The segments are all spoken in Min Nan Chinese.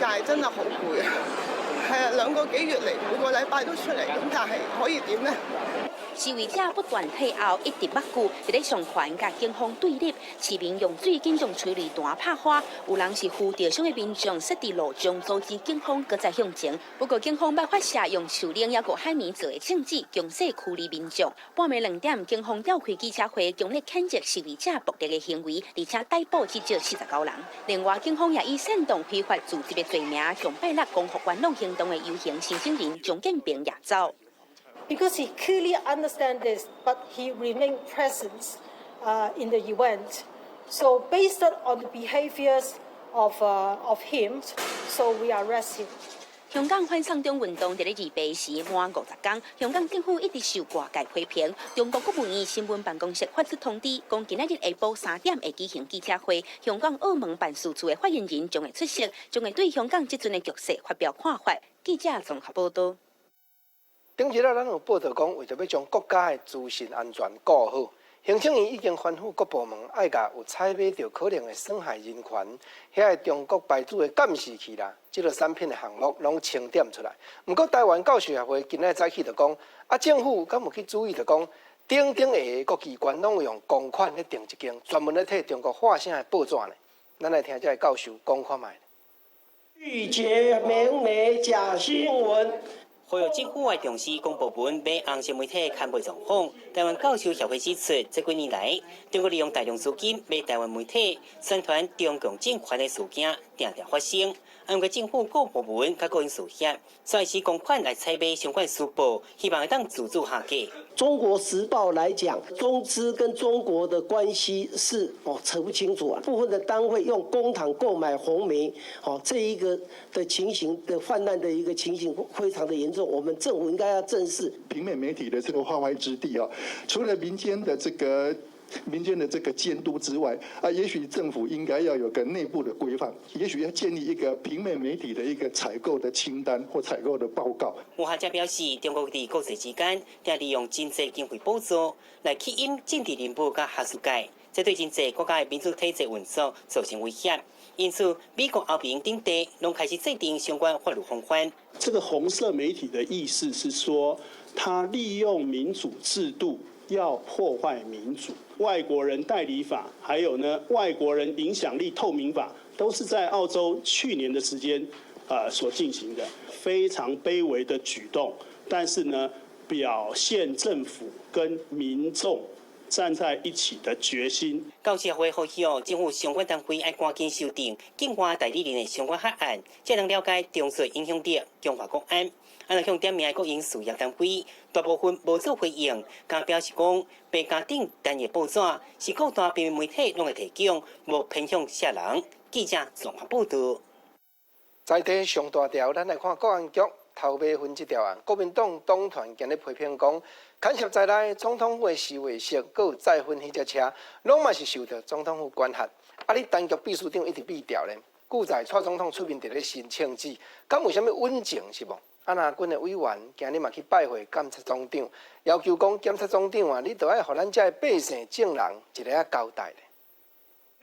界真係好攰啊！係啊，2個幾月嚟，每個禮拜都出嚟，咁但係可以點呢？示威者不斷退後，一直目久，佇咧上懸佮警方對立，市民用水警用催淚彈拍花，有人是扶著傷的民眾設佇路中阻止警方閣再向前。不過警方欲發射用樹奶抑閣海綿做的槍子，強勢驅離民眾。半暝2點，警方召開記者會，強烈譴責示威者暴力的行為，而且逮捕至少49人。另外，警方也以煽動非法聚集的罪名，上拜六光復元朗行動的遊行申請人張建平押走。 Because he clearly understands this, but he remained present in the event. So based on the behaviors of him, so we arrest him. 香港反送中運動佇咧28時滿50工，香港政府一直受外界批評。中國國務院新聞辦公室發出通知，講今仔日下晡3點會舉行記者會，香港澳門辦事處的發言人將會出席，將會對香港這陣的局勢發表看法。記者綜合報道。頂日啊，咱有報道講，為著欲將國家的資訊安全顧好，行政院已經吩咐各部門愛共有採買著可能會損害人權，遐个中國牌子的監視器啦，這个產品的項目攏清點出來。毋過台灣教授協會今仔早起就講，啊，政府敢有去注意著講，頂頂下個機關攏有用公款咧訂一間專門咧替中國發聲的報紙呢？咱來聽這个教授講看覓。拒絕明媒假新聞。呼籲政府愛重視公部門買紅色媒體刊播狀況。台灣教授協會指出，這幾年來，中國利用大量資金買台灣媒體，宣傳中共政權的事件，定定發生。毋過政府各部門佮個人事業，所以是公款來採買相關書報，希望會當自主下架。中國時報來講，中資跟中國的關係是哦扯不清楚啊。部分的單位用公帑購買紅媒，哦這一個的情形的泛濫的一個情形非常的嚴重，我們政府應該要正視。平面媒體的這個發揮之地啊，除了民間的這個監督之外，啊，也許政府應該要有個內部的規範，也許要建立一個平面媒體的一個採購的清單或採購的報告。有學者表示，中國佇國際之間，定利用真濟經費補助來吸引政治人物佮學術界，這對真濟國家的民主體制運作造成威脅。因此，美國、歐盟等地攏開始制定相關法律防範。這個紅色媒體的意思是說，他利用民主制度要破壞民主。外國人代理法，還有呢，外國人影響力透明法，都是在澳洲去年的時間，所進行的非常卑微的舉動。但是呢，表現政府跟民眾站在一起的決心。教授會呼籲政府相關單位愛趕緊修訂境外代理人的相關法案，才能了解中國影響力，強化國安。啊，若向點名的國營事業單位，大部分無做回應，加表示講，白家頂單頁報紙是各大平面媒體攏會提供，無偏向啥人。記者綜合報道。在地上大條，咱來看國安局偷馬粉這條案，國民黨黨團今日批評講，牽涉在內總統府的侍衛室，閣有載粉彼隻車，攏嘛是受著總統府管轄。啊，你陳菊秘書長一直秘調咧，故在蔡總統出面佇咧申請旨，敢有啥物隱情是無？啊，若阮的委員今日嘛去拜會檢察總長，要求講檢察總長啊，你著愛予咱遮的百姓證人一个仔交代咧。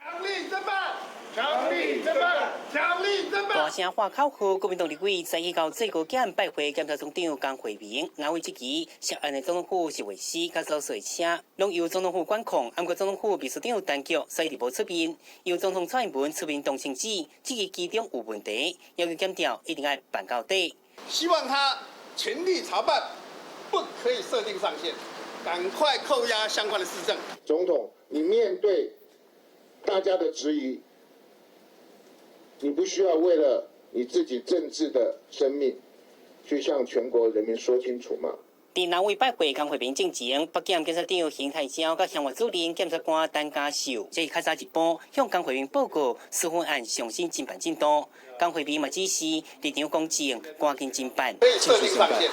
強力偵辦，強力偵辦，強力偵辦。大聲喊口號，國民黨立委再去到最高檢拜會檢察總長江惠民，亞委質疑涉案的總統府侍衛師佮所屬車，攏由總統府管控，毋過總統府秘書長陳菊所以無出面，由總統蔡英文出面當請旨，質疑其中有問題，要求檢調一定愛辦到底。希望他全力查辦，不可以設定上限，趕快扣押相關的事證。總統，你面對大家的質疑，你不需要為了你自己政治的生命，去向全國人民說清楚嗎？佇南委拜會江惠民進前，北檢檢察長邢泰昭佮鄉法主任檢察官陳嘉秀，這是較早一步向江惠民報告私分案上新偵辦進度。江惠民嘛指示立場公正，趕緊偵辦。可以設定上限，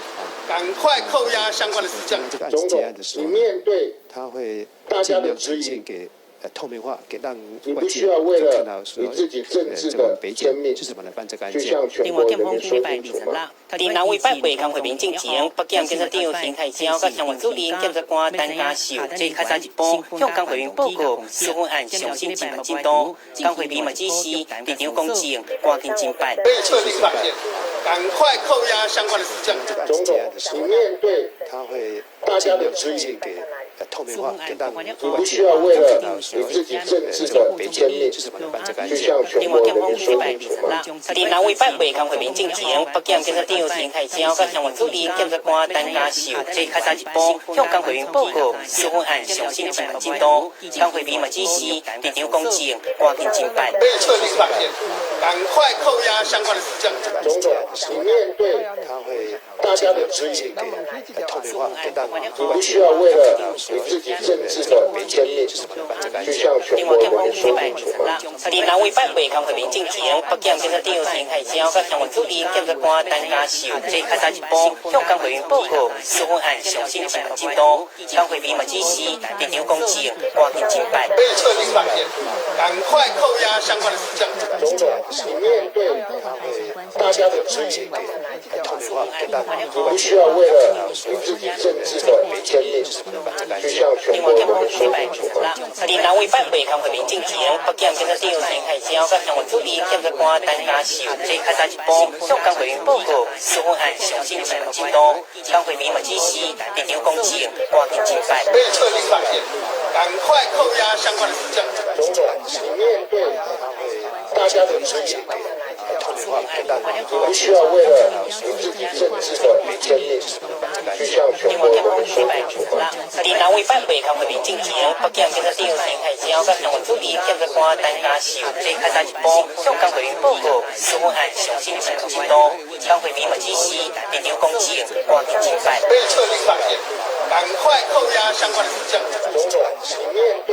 趕快扣押相關的事證。總統，你面對他會大家的質疑，透明化，給讓你不需要為了你自己政治的生命去向全國人民說清楚嗎？佇南委拜會江惠民進前，北檢檢察長邢泰昭佮鄉主任檢察官陳家秀，這較早一步向江惠民報告私分案上新進進度。江惠民嘛指示立場公正，趕緊偵辦。可以設定上限，趕快扣押相關的事項。總統，你面對大家的質疑，你不需要為了你自己政治的生命去向全國人民說清楚嗎？佇南委拜會江惠民進前，北檢檢察長邢泰昭佮鄉主任檢察官陳家秀，這較早一步向江惠民報告私分案上新進進度。江惠民嘛指示立場公正，趕緊偵辦。可以設定上限，趕快扣押相關的事項。總統，你面對大家的質疑，你不需要為了你自己政治的生命去向全國人民說清楚嗎？佇南委拜會江惠民進前，北檢檢察長邢泰昭佮鄉主任檢察官陳家秀，這較早一步向江惠民報告私分案上新進進度。江惠民嘛指示立場公正，趕緊偵辦。可以設定上限，趕快扣押相關的事項。總統，你面對大家的質疑，你不需要為了你自己政治的生命去向全國人民說清楚嗎？佇南委拜會江惠民進前，北檢檢察長邢泰昭佮鄉主任檢察官陳家秀，這較早一步向江惠民報告私分案上新進進度。江惠民嘛指示立場公正，趕緊偵辦。可以設定上限，趕快扣押相關的事項。總統，你面對大家的質疑，你不需要為了你自己政治的生命去向全國人民說清楚嗎？佇南委拜會江惠民進前，北檢檢察長邢泰昭佮鄉主任檢察官陳家秀，這較早一步向江惠民報告私分案上新進進度。江惠民嘛指示立場公正，趕緊偵辦。可以設定上限，趕快扣押相關的事項。總統，你面對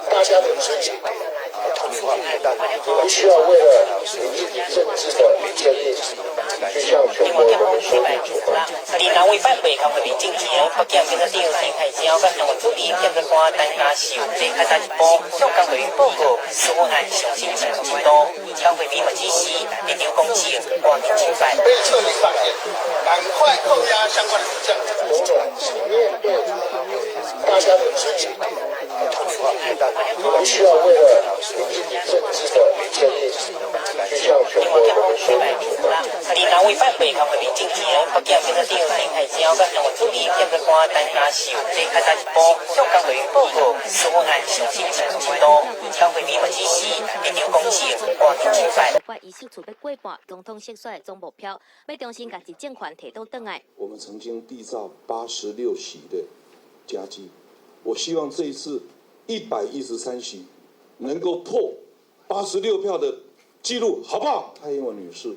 大家的質疑，你不需要為了你自己政治的生命去向全國人民說清楚嗎？佇南委拜會江惠民進前，北檢檢察長邢泰昭佮鄉主任檢察官陳家秀，這較早一步向江惠民報告私分案上新進進度。江惠民嘛指示立場公正，趕緊偵辦。可以設定上限，趕快扣押相關的事項。總統，你面對大家的質疑，你不需要為了你自己政治的生命去向全國人民說清楚嗎？佇南委拜會江惠民進前，北檢檢察長邢泰昭佮鄉主任檢察官陳家秀，這較早一步向江惠民報告私分案上新進進度。江惠民嘛指示立場公正，趕緊偵辦。伊釋出欲過半，總統勝選的總目標，欲重新共執政權提倒轉來。我們曾經締造86席的佳績，我希望這一次113席能夠破86票的記錄，好不好？蔡英文女士，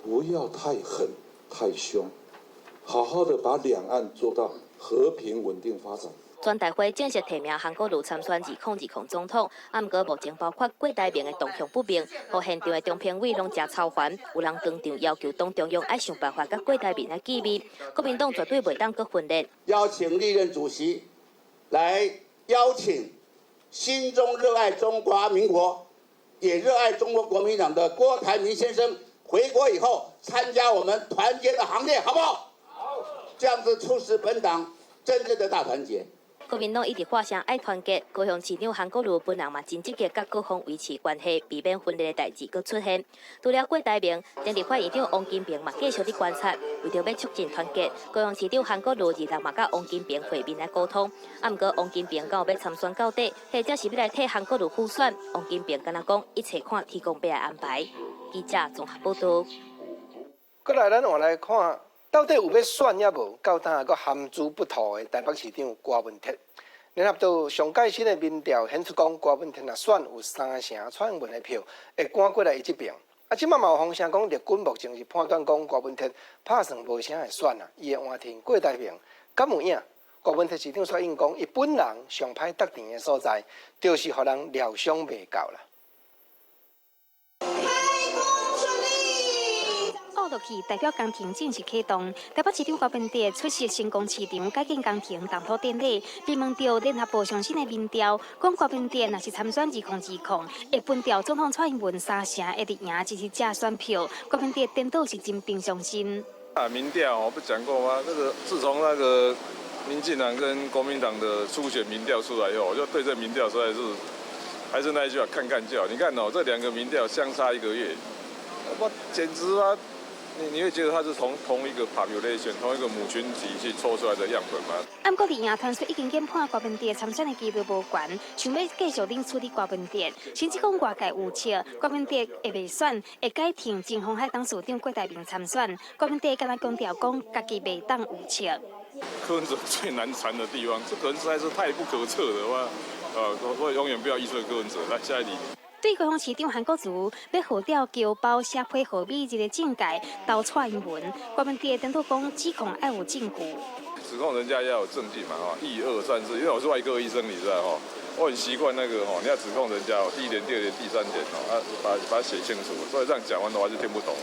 不要太狠太兇，好好的把兩岸做到和平穩定發展。全代會正式提名韓國瑜參選2020總統，啊，毋過目前包括郭台銘的動向不明，予現場的中評委攏誠操煩，有人當場要求黨中央愛想辦法佮郭台銘來見面，國民黨絕對袂當閣分裂。邀請歷任主席來邀請心中熱愛中華民國，也熱愛中國國民黨的郭台銘先生回國以後參加我們團結的行列，好不好？好，這樣子促使本黨真正的大團結。國民黨一直喊聲愛團結，高雄市長韓國瑜本人嘛真積極佮各方維持關係，避免分裂的代誌閣出現。除了郭台銘，前立法院長王金平嘛繼續佇觀察，為著欲促進團結，高雄市長韓國瑜26嘛佮王金平會面來溝通。啊，毋過王金平敢有欲參選到底，或者是欲來替韓國瑜輔選？王金平敢若講，一切看天公伯的安排。記者綜合報導。閣來，咱換來看。到底有欲選抑無？到今閣含珠不吐的台北市長柯文哲，聯合島上蓋新的民調顯出講，柯文哲若選有三成蔡英文的票，會趕過來伊這爿。啊，這馬嘛有風聲講，綠軍目前是判斷講柯文哲拍算無啥會選啊，伊會換提郭台銘，敢有影？柯文哲市長煞應講，伊本人上歹觸電的所在，就是予人料想袂到啦。奧落去，代表工程正式啟動。台北市長柯文哲出席成功市場改建工程動土典禮，被問到聯合報上新的民調，講柯文哲若是參選2020，會分掉總統蔡英文三成，會佇贏支持者選票。柯文哲顛倒是真平常心。啊，民調我不講過嗎？那個自從那個民進黨跟國民黨的初選民調出來以後，我就對這民調實在是，還是那一句話，看看就好。你看哦，這兩個民調相差一個月。我簡直啊！你會覺得他是從同一個 population、同一個母群體去抽出來的樣本嗎？毋過佇贏傳出已經研判柯文哲參選的機率無懸，想欲繼續冷處理柯文哲，甚至講外界預測柯文哲會袂選，會改挺前鴻海董事長郭台銘參選。柯文哲敢若強調講，家己袂當預測。柯文哲最難纏的地方，這個人實在是太不可測的話，所以永遠不要預測柯文哲。來，下一題。對高雄市長韓國瑜欲號召僑胞寫批號碼這個政界投蔡英文，柯文哲顛倒講指控愛有證據。指控人家要有證據嘛，吼，一二三四，因為我是外科醫生，你知道吼，我很習慣那個吼，你要指控人家哦，第一點、第二點、第三點哦，啊，把它寫清楚，所以這樣講完的話就聽不懂。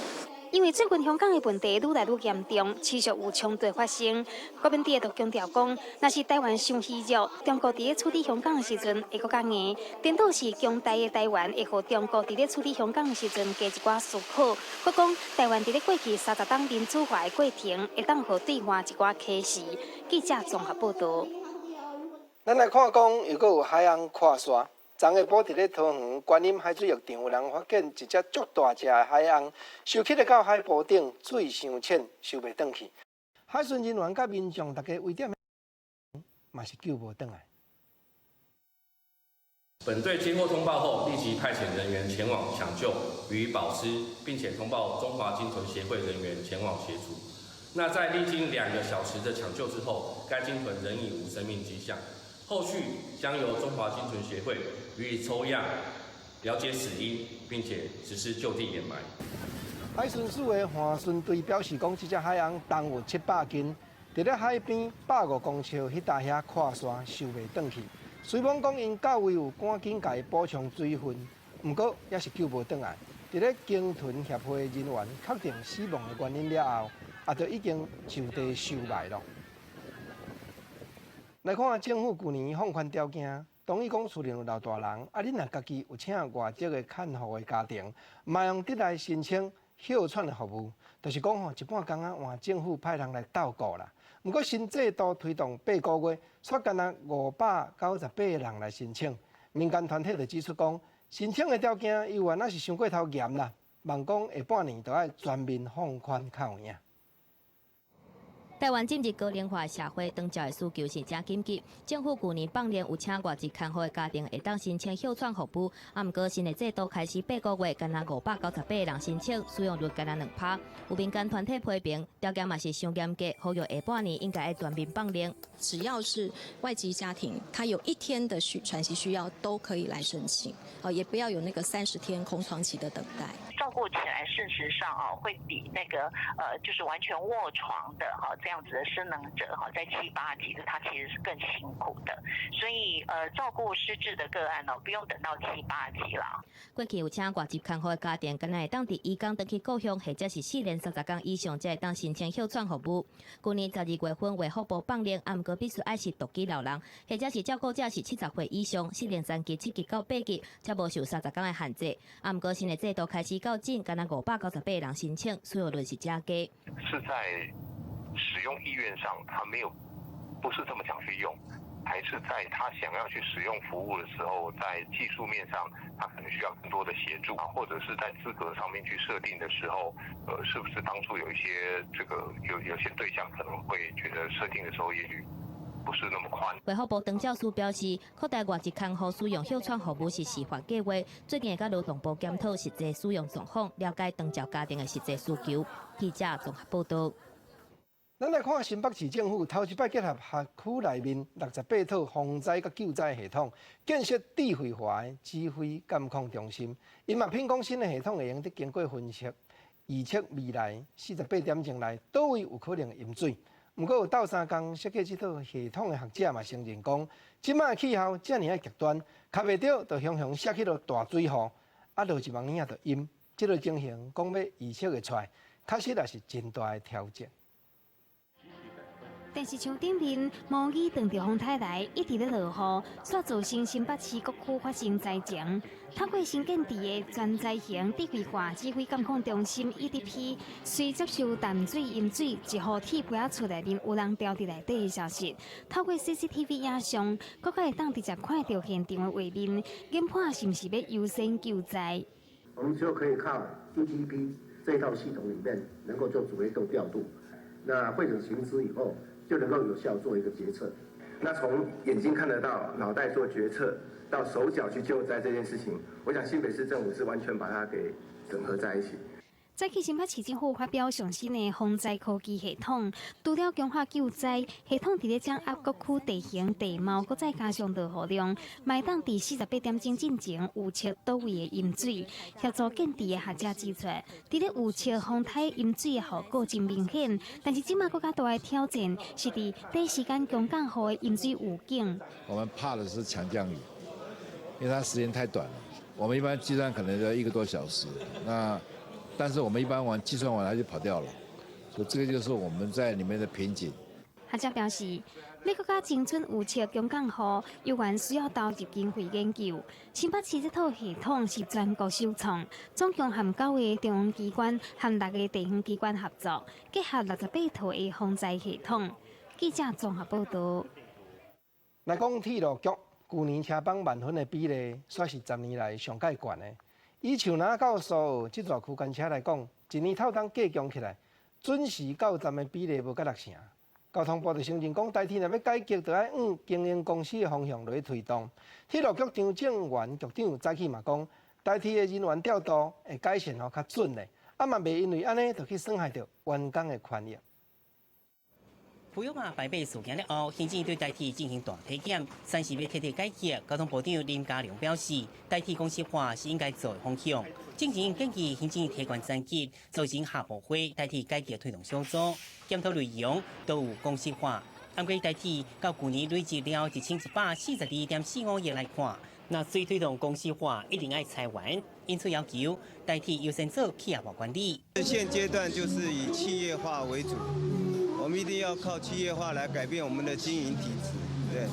因為最近香港的問題愈來愈嚴重，持續有衝突發生。柯文哲就強調講，若是台灣傷虛弱，中國佇咧處理香港的時陣會閣較硬；顛倒是強大的台灣會予中國佇咧處理香港的時陣加一寡思考。閣講台灣佇咧過去30冬民主化的過程，會當予對岸一寡啟示。記者綜合報導。咱來看講，又閣有海鰪跨沙。昨下晡佇咧桃園觀音海水浴場，有人發現一隻足大隻的海鰪，受起來到海埔頂，水傷淺，收袂轉去。海巡人員佮民眾逐家圍踮，嘛是救無轉來。本隊接獲通報後，立即派遣人員前往搶救與保屍，並且通報中華鯨豚協會人員前往協助。那在歷經2個小時的搶救之後，該鯨豚仍已無生命跡象。後續將由中華鯨豚協會予以抽樣，了解死因，並且實施就地掩埋。海巡署的岸巡隊表示講，這隻海鰪重有700斤，佇咧海邊150公尺彼搭遐跨沙，收袂轉去。雖罔講𪜶到位有趕緊共伊補充水分，毋過也是救無轉來。佇咧鯨豚協會人員確定死亡的原因了後，也就已經就地收埋咯。來看下政府舊年放寬條件，同意講厝內有老大人，啊，你若家己有請外籍的看護的家庭，嘛用得來申請歇喘的服務，就是講吼，一半工仔換政府派人來照顧啦。毋過新制度推動8個月，煞干焦598個人來申請。民間團體就指出講，申請的條件猶原抑是傷過頭嚴啦，望講下半年就愛全面放寬較有影。台灣進入高齡化社會，長照的需求是誠緊急。政府舊年放令有請外籍看護的家庭會當申請歇喘服務，啊，毋過新的制度開始八個月，干焦598個人申請，使用率干焦2%。有民間團體批評，條件嘛是傷嚴格，呼籲下半年應該愛全面放令。只要是外籍家庭，他有一天的喘息需要，都可以來申請，哦，也不要有那個30天空窗期的等待。照顧起來，事實上啊，會比那個就是完全臥床的哈這樣子的失能者哈，在七八級的他其實是更辛苦的，所以照顧失智的個案呢，不用等到七八級啦。過去有請外籍看護的家庭，敢若會當佇移工轉去故鄉，或者是4連30工以上，才會當申請歇喘服務。舊年12月份衛福部放令，啊，毋過必須愛是獨居老人，或者是照顧者是70歲以上，失能三級、七級到八級，才無受三十工的限制。啊，毋過新的制度開始到今，干焦598個人申請，使用率是誠低。是在使用意願上，他沒有不是這麼想去用，還是在他想要去使用服務的時候，在技術面上，他可能需要更多的協助啊，或者是在資格上面去設定的時候，是不是當初有一些這個有些對象可能會覺得設定的時候也許不是那麼寬。衛福部長照署表示，擴大外籍看護使用歇喘服務是示範計劃，最近會佮勞動部檢討實際使用狀況，了解長照家庭的實際需求。記者綜合報道。咱來看新北市政府頭一擺結合轄區內面68套防災佮救災系統，建設智慧化的指揮監控中心。𪜶嘛憑講新的系統會用得經過分析，預測未來48點鐘內佗位有可能淹水。毋過有鬥相共設計這套系統的學者嘛承認講，這擺氣候遮爾仔極端，較袂著就雄雄摔去落大水雨，啊落一網爾就淹。這個情形講欲預測會出來，確實也是真大的挑戰。電視牆頂面毛衣撞著風颱來，一直咧落雨，煞造成新北市各區發生災情。透過新建置的全災型智慧化指揮監控中心 EDP，隨接收淡水淹水一號鐵皮仔厝內面有人牢佇內底的消息，透過 CCTV 影像，閣較會當直接看著現場的畫面，研判是毋是欲優先救災。我們就可以靠 EDP 這套系統裡面，能夠做主動調度。那匯整情資以後，就能夠有效做一個決策。那從眼睛看得到，腦袋做決策，到手腳去救災這件事情，我想新北市政府是完全把它給整合在一起。早起新北市政府發表上新的防災科技系統，除了強化救災系統，佇咧掌握各區地形地貌，閣再加上落雨量，嘛會當佇48點鐘進前預測佗位的淹水。協助建置的學者指出，佇咧預測風颱淹水的效果真明顯，但是這馬閣較大的挑戰是佇短時間強降雨的淹水預警。我們怕的是強降雨，因為它時間太短了。我們一般計算可能要一個多小時，那但是我們一般完計算完，它就跑掉了，所以這個就是我們在裡面的瓶頸。學者表示，欲閣較精準預測強降雨，猶原需要投入經費研究。新北市這套系統是全國首創，總共和九个中央機關和六个地方機關合作，結合68套的防災系統。記者綜合報導。來講鐵路局，舊年車班滿分的比例，煞是10年來上蓋懸的。以樹林到蘇澳這座區間車來講，一年透冬計算起來，準時到站的比例無甲六成。交通部就承認講，台鐵若欲改革，就愛往經營公司的方向來推動。鐵路局張正元局長早起嘛講，台鐵的人員調度會改善予較準咧，啊嘛袂因為按呢就去損害著員工的權益。福悠瑪白馬事件了後，行政院對台鐵進行大體檢，三是欲徹底改革。交通部長林佳龍表示，台鐵公司化是應該做的方向。進前建議行政院提懸三級，組成下部會台鐵改革推動小組，檢討內容都有公司化。毋過台鐵到舊年累積了1142.45億來看，若欲推動公司化，一定愛裁員，因此要求台鐵優先做企業化管理。現階段就是以企業化為主。我們一定要靠企業化來改變我們的經營體制，對，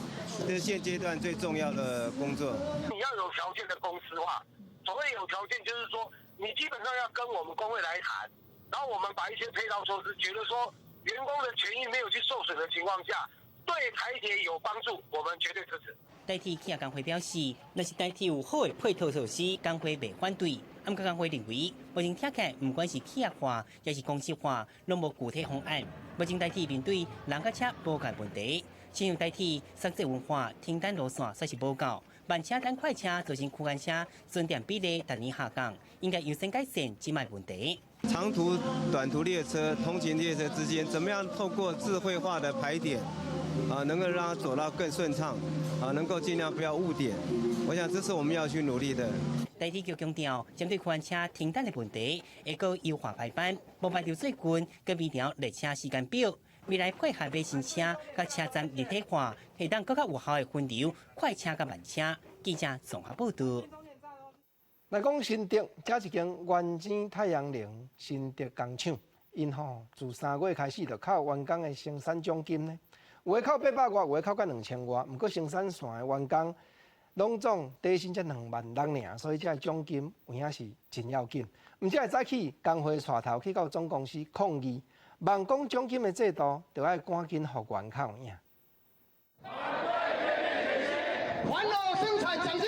這是現階段最重要的工作。你要有條件的公司化，所謂有條件就是說，你基本上要跟我們工會來談，然後我們把一些配套措施，覺得說員工的權益沒有去受損的情況下，對台鐵有幫助，我們絕對支持。台鐵企業工會表示，若是台鐵有好的配套措施，工會袂反對。毋過工會認為，目前聽起來，毋管是企業化抑是公司化，攏無具體方案。目前台鐵面對人佮車無仝問題，親像台鐵塞車文化停等路線煞是無夠，慢車等快車造成區間車準點比例逐年下降，應該優先改善這擺問題。長途、短途列車、通勤列車之間，怎麼樣透過智慧化的排點，啊，能夠讓它走到更順暢，啊，能夠盡量不要誤點。我想這是我們要去努力的。台鐵局強調，針對區間車停等的問題，會閣優化排班，無排除最近閣微調列車時間表，未來配合買新車，佮車站立體化，會當閣較有效的分流快車佮慢車。記者綜合報導。來講新竹，這一間元晶太陽能新竹工廠，𪜶吼自3月開始就扣員工的生產獎金呢，有的扣800外，有的扣到2000外。毋過生產線的員工攏總底薪才2萬6爾，所以這个獎金有影是真要緊。毋才會早起工會帶頭去到總公司抗議，望講獎金的制度，著愛趕緊復原較有影。還我生產獎金！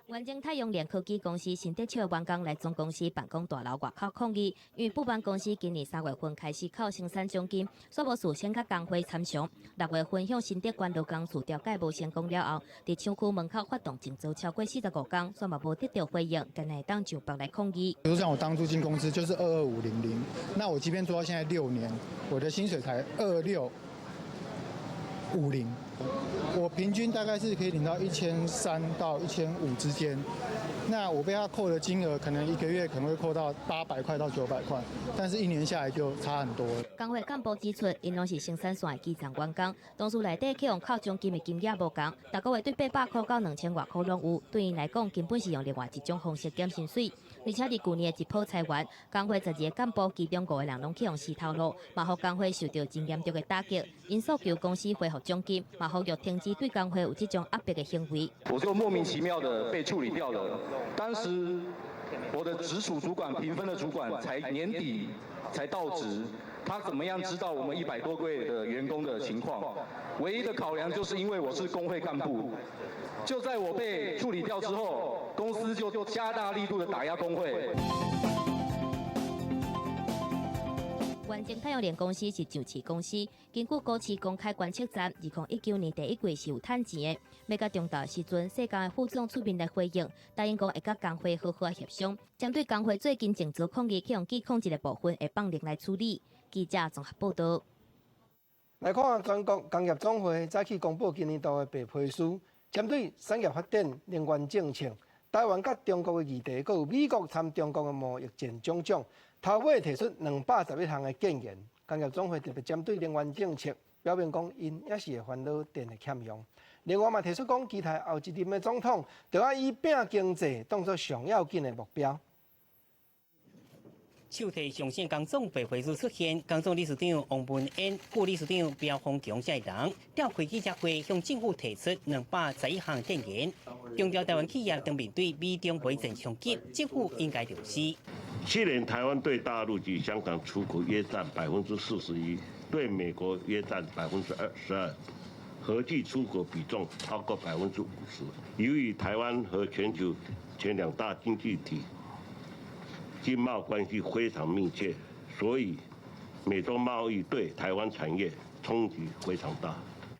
元晶太陽能科技公司新竹廠的員工來總公司辦公大樓外口抗議，因為不滿公司今年3月份開始扣生產獎金，煞無事先佮工會參詳。6月份向新竹縣勞工處調解無成功了後，佇廠區門口發動靜坐超過45工，煞嘛無得著回應，今日當上北來抗議。比如像我當初進公司就是22500，那我即便做到現在6年，我的薪水才2650。我平均大概是可以領到1300到1500之間，那我被他扣的金額可能一個月可能會扣到800塊到900塊，但是一年下來就差很多。工會幹部指出，𪜶攏是生產線的基層員工，同事內底去予扣獎金的金額無仝，逐個月對800塊到2000外塊攏有，對𪜶來講根本是用另外一種方式減薪水。而且佇舊年的一波裁員，工會12个幹部其中五个人攏去予辭頭路，嘛予工會受著真嚴重的打擊。𪜶訴求公司恢復獎金，嘛呼籲停止對工會有這種壓迫的行為。我就莫名其妙的被處理掉了。當時我的直屬主管、評分的主管才年底才到職，他怎麼樣知道我們100多位的員工的情況？唯一的考量就是因為我是工會幹部。就在我被處理掉之後，公司就加大力度的打壓工會。元晶太陽能公司是上市公司，根據股市公開觀測站，2019年第一季是有趁錢的。欲到中晝時陣，世鋼的副總出面來回應，答應講會佮工會好好協商，針對工會最近靜坐抗議，去予記控一个部分會放另來處理。記者綜合報道。來看全國工業總會早起公布今年度的白皮書，針對產業發展、能源政策、台灣佮中國的議題，閣有美國參中國的貿易戰種種，頭尾提出211項的建言。工業總會特別針對能源政策，表明講𪜶也是會煩惱電的欠用。另外嘛提出講，期待後一任的總統，著愛以拼經濟當做上要緊的目標。手提上新工總白皮書出現，工總理事長王文燕、副理事長標峰強這人召開記者會，向政府提出211項建言，強調台灣企業當面對美中貿易戰衝擊，政府應該重視。去年台灣對大陸及香港出口約佔41%，對美國約佔22%，合計出口比重超過50%。由於台灣和全球前兩大經濟體經貿關係非常密切，所以美中貿易對台灣產業衝擊非常大。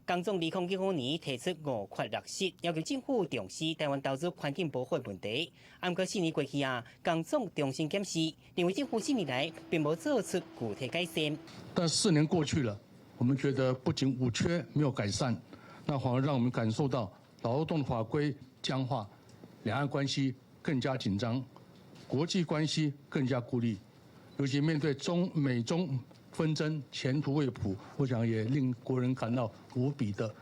工總2019年提出五缺六失，要求政府重視台灣投資環境保護問題。毋過4年過去啊，工總重新檢視，認為政府4年來並無做出具體改善。但4年過去了，我們覺得不僅五缺沒有改善，那反而讓我們感受到勞動法規僵化，兩岸關係更加緊張。國際關係更加孤立，尤其面對中美中紛爭前途未卜，我想也令國人感到無比的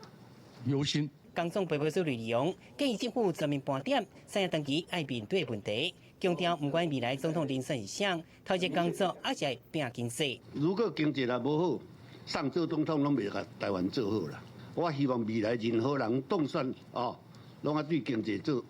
憂心。工總白皮書內容建議政府全面盤點產業長期愛面對問題，強調毋管未來總統人選是誰，頭一工作還是愛拼經濟。如果經濟若無好，上做總統攏袂共台灣做好啦。我希望未來任何人當選哦，攏愛對經濟做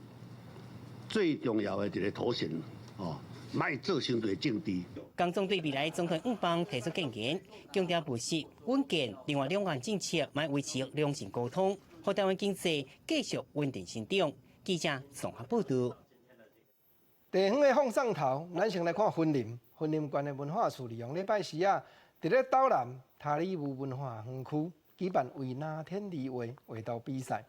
最重要的一个頭銜。哦，莫做傷濟政治。工總對未來總統願望提出建言，強調務實穩健，另外兩岸政策欲維持良性溝通，予台灣經濟繼續穩定成長。記者綜合報道。地方的放送頭，咱先來看雲林，雲林縣的文化處利用禮拜四啊，佇咧斗南塔里武文化園區舉辦為藍天而畫畫圖比賽，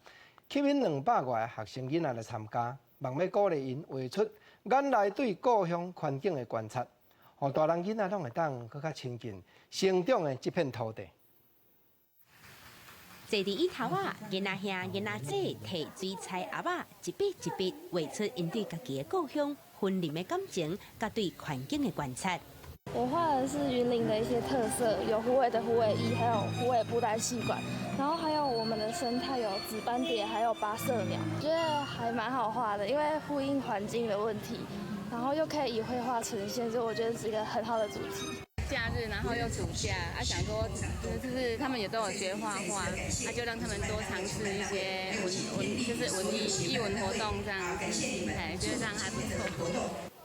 吸引200外个學生囡仔來參加，望欲鼓勵𪜶畫出眼內對故鄉環境的觀察，予大人囡仔攏會當閣較親近成長的這片土地。坐佇椅頭仔，囡仔兄、囡仔姊提水彩盒仔，一筆一筆畫出𪜶對家己的故鄉、雲林的感情，佮對環境的觀察。我畫的是雲林的一些特色，有虎尾的虎尾驛，還有虎尾布袋戲館，然後還有我們的生態有紫斑蝶，還有八色鳥，覺得還蠻好畫的，因為呼應環境的問題，然後又可以以繪畫呈現，所以我覺得是一個很好的主題。假日，然後又暑假，啊，想說就是他們也都有學畫畫，啊，就讓他們多嘗試一些文文，就是文藝藝文活動這樣子，哎，覺得這樣還不錯。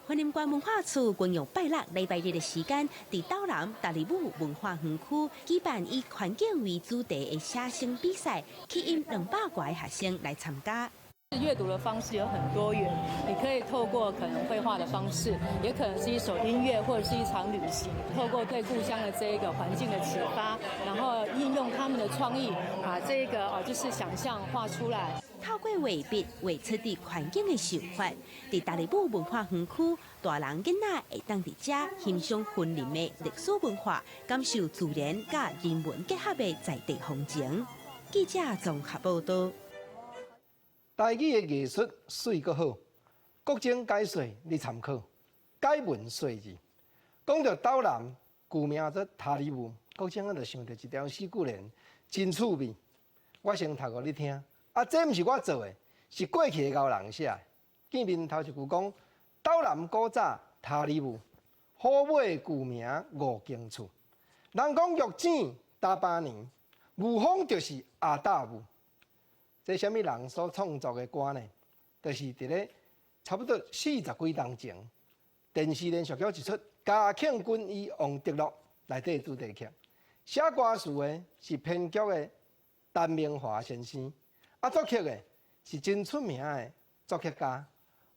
雲林縣文化處運用拜六禮拜日的時間，佇斗南達里武文化園區舉辦以環境為主題的寫生比賽，吸引200外個學生來參加。閱讀的方式有很多元，你可以透過可能繪畫的方式，也可能是一首音樂或者是一場旅行。透過對故鄉的這一個環境的啟發，然後應用他們的創意，把這個就是想象畫出來。透過畫筆畫出對環境的想法，佇達里武文化園區，大人囡仔會當佇遮欣賞雲林的歷史文化，感受自然佮人文結合的在地風情。記者綜合報道。台語的藝術媠閣好，國情解說你參考，解文說字。講著斗南，舊名做塔里武，國情我就想著一條四句聯，真趣味。我先讀予你聽。啊，這毋是我做的，是過去的高人寫的。見面頭一句講，斗南古早塔里霧，虎尾旧名五更厝。人讲玉井大巴年，雾峰就是阿大雾。這啥物人所創作的歌呢？就是佇咧差不多四十幾冬前，電視連續劇一出《嘉慶軍醫王德祿》內底的主題曲，寫歌詞的是編劇的陳明華先生，啊作曲的是真出名的作曲家。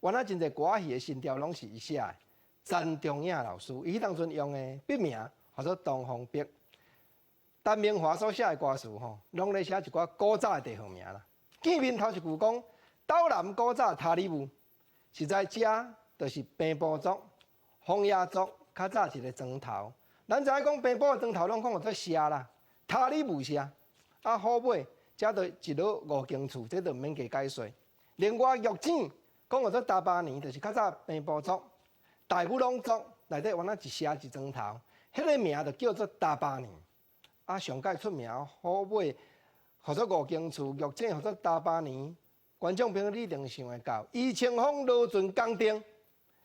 原來真濟歌仔戲的新調攏是伊寫的，陳中影老師，伊彼當陣用的筆名號做東方白。陳明華所寫的歌詞吼，攏咧寫一寡古早的地方名啦。見面頭一句講，斗南古早塔里霧，實在遮就是平埔族、風雅族較早一個莊頭。咱知影講平埔的莊頭攏講號做社啦，塔里霧社。啊，虎尾遮就一落五間厝，這就毋免加解說。另外玉井講號做大巴年，就是較早平埔族、大武朗族內底原來一社一莊頭，彼個名就叫做大巴年。啊，上蓋出名虎尾號做五間厝，玉井號做大巴年。觀眾朋友你一定想會到，余清芳、羅俊江定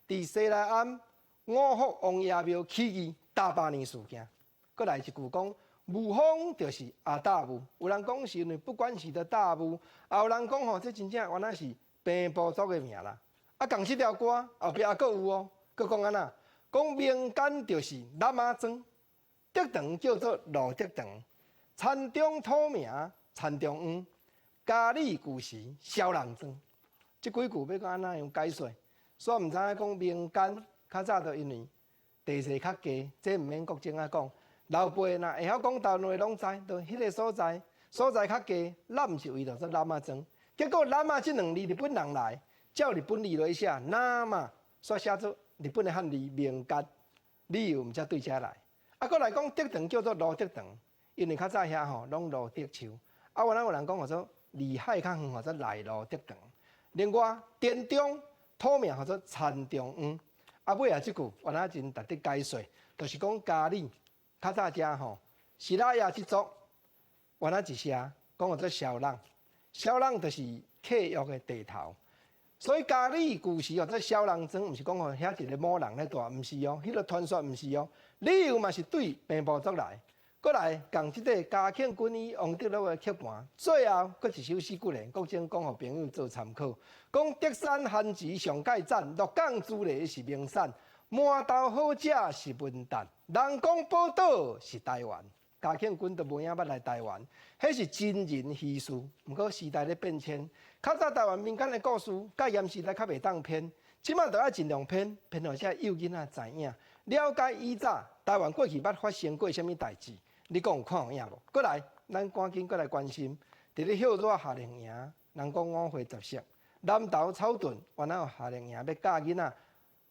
佇西來庵五福王爺廟起義大巴年事件。閣來一句講，霧峰就是阿大霧，有人講是因為不管是的大霧，也有人講吼，這真正原來是平埔族的名啦。啊，仝這條歌後壁猶閣有哦，閣講按怎？講民間就是喇嘛莊，德長叫做羅德長，田中土名田中黃，嘉里舊時痟人莊。這幾句欲閣按怎樣解說？所以毋知影講民間較早就因為地勢較低，這毋免國政仔講。老輩若會曉講台灣話，攏知，就彼個所在，所在較低，咱毋是為著做喇嘛莊。結果喇嘛這兩字日本人來，照日本字來寫，那嘛煞寫做日本的漢字民間，理由毋才對遮來。啊，閣來講德長叫做羅德長，因為較早遐吼攏羅德樹。啊，原來有人講號做離海較遠，號做內羅德長。另外，田中土名號做田中黃。啊，尾仔這句原來真值得解說，就是講嘉里較早遮吼，西拉雅這族原來一社講號做蕭朗，蕭朗就是契約的地頭。所以嘉里舊時號做痟人莊，毋是講吼遐一个某人咧住，毋是哦，彼个傳說毋是哦。理由嘛是對平埔族來，閣來仝這個嘉慶軍醫王德祿的曲盤，最後閣一首四句聯，國政講予朋友做參考。講竹山番薯上蓋讚，鹿港豬梨是名產，饃頭好食是文旦，人講寶島是台灣。嘉慶君都無影捌來台灣，彼是真人虛事。毋過時代咧變遷，較早台灣民間的故事，佮鹽時代較袂當編，這馬就愛盡量編，編予遮幼囡仔知影，了解以早台灣過去捌發生過啥物代誌。你講有看有影無？閣來，咱趕緊閣來關心，佇咧歇熱夏令營，人講五花十色，南投草屯原來有夏令營欲教囡仔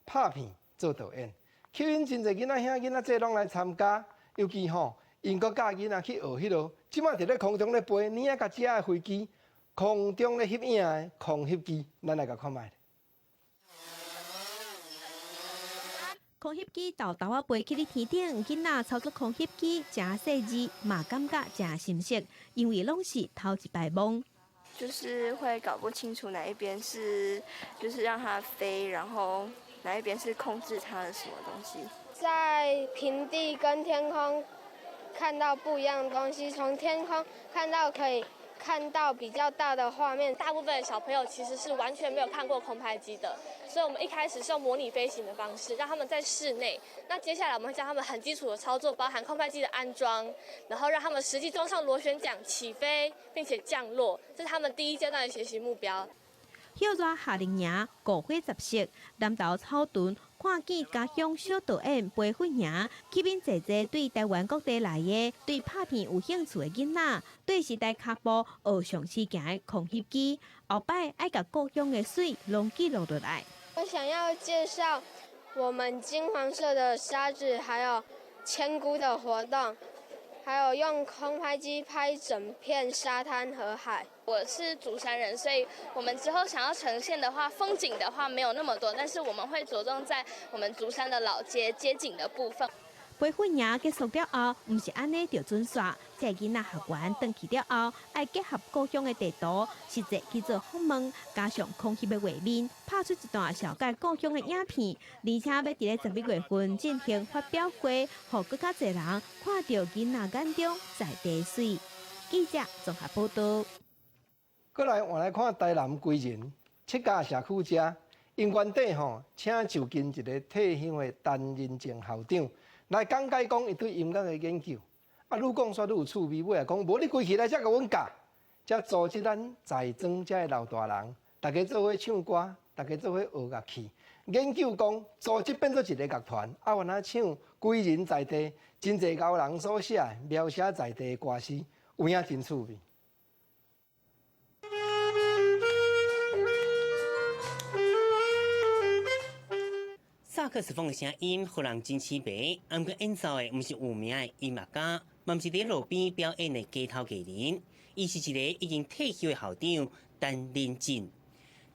拍片做導演，吸引真濟囡仔兄囡仔姊攏來參加，尤其吼。𪜶閣教囡仔去學彼落，這馬佇咧空中咧飛，領仔佮遮的飛機，空中咧翕影的空翕機，咱來共看覓。空翕機豆豆仔飛去咧天頂，囡仔操作空翕機誠細緻，嘛感覺誠心適，因為攏是頭一擺摸。就是會搞不清楚哪一邊是，就是讓它飛，然後哪一邊是控制它的什麼東西。在平地跟天空看到不一樣的東西，從天空看到可以看到比較大的畫面。大部分的小朋友其實是完全沒有看過空拍機的，所以我們一開始是用模擬飛行的方式，讓他們在室內。那接下來我們會教他們很基礎的操作，包含空拍機的安裝，然後讓他們實際裝上螺旋槳起飛，並且降落，這是他們第一階段的學習目標。歇熱夏令營五花十色，南投草屯看見家鄉小導演培訓營，吸引濟濟對台灣各地來的對拍片有興趣的囡仔，對時代跤步學上時行的空翕機，後擺愛共故鄉的媠攏記錄落來。我想要介紹我們金黃色的沙子，還有鉛菇的活動。還有用空拍機拍整片沙灘和海。我是竹山人，所以我們之後想要呈現的話，風景的話沒有那麼多，但是我們會著重在我們竹山的老街街景的部分。培訓營結束了後，毋是按呢就準煞。這个囡仔學員轉去了後，愛結合故鄉的地圖，實際去做訪問，加上空翕的畫面，拍出一段紹介故鄉的影片，而且欲佇咧11月份進行發表會，予閣較濟人看著囡仔眼中在地媠。記者綜合報道。過來換來看台南歸仁七家社區遮，𪜶原底吼請就近一个退休的陳仁正校長來講解講伊對音樂的研究。啊，愈講煞愈有趣味，尾仔講無你規氣來遮共阮教，才組織咱在莊遮的老大人，大家做伙唱歌，大家做伙學樂器，研究講組織變做一个樂團。啊，原來唱歸仁在地真濟𠢕人所寫的描寫在地的歌詩，有影真趣味。薩克斯風的聲音，予人真痴迷。毋過演奏的毋是有名的音樂家，嘛毋是佇路邊表演的街頭藝人，伊是一个已經退休的校長陳仁進。